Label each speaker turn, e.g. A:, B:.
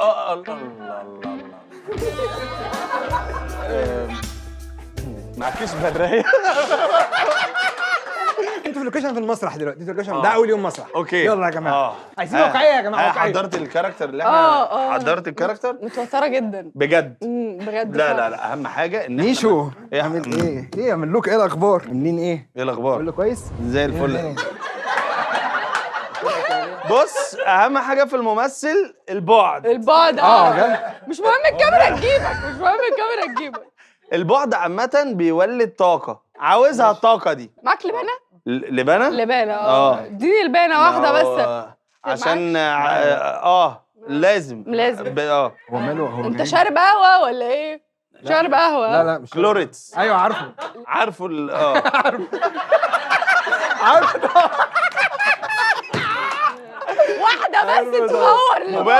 A: اه الله الله الله الله. معكيش برايه.
B: انتوا في location في المسرح دلوقتي، انتوا في location، ده اول يوم مسرح.
A: okay
B: يلا يا جماعة، عايزين واقعية يا جماعه، واقعية.
A: حضرت ال character اللي احنا حضرت ال character؟
C: متوترة جدا.
A: بجد؟
C: بجد.
A: لا لا لا، اهم حاجة ان
B: نيشو.
A: إيه يا
B: عامل ايه؟ ايه يا ملوك؟ ايه الاخبار؟ عاملين ايه؟
A: ايه الاخبار؟
B: كله كويس؟
A: زي الفل.
B: إيه؟
A: بص، اهم حاجة في الممثل البعد.
C: البعد.
B: بجد؟
C: مش مهم الكاميرا تجيبك، مش مهم الكاميرا تجيبك.
A: البعد عامة بيولد طاقه، عاوزها الطاقة دي.
C: معاك لبانه؟
A: لبانه؟
C: لبانه اه. اديني لبانه واحدة بس.
A: عشان لازم.
C: لازم.
B: هو ماله هو؟
C: انت شارب قهوة ولا ايه؟ شارب قهوة؟
B: لا لا، مش
A: كلوريتس.
B: ايوه عارفه.
A: عارفه
B: عارفه.
C: واحدة بس تفور.
A: مباشر.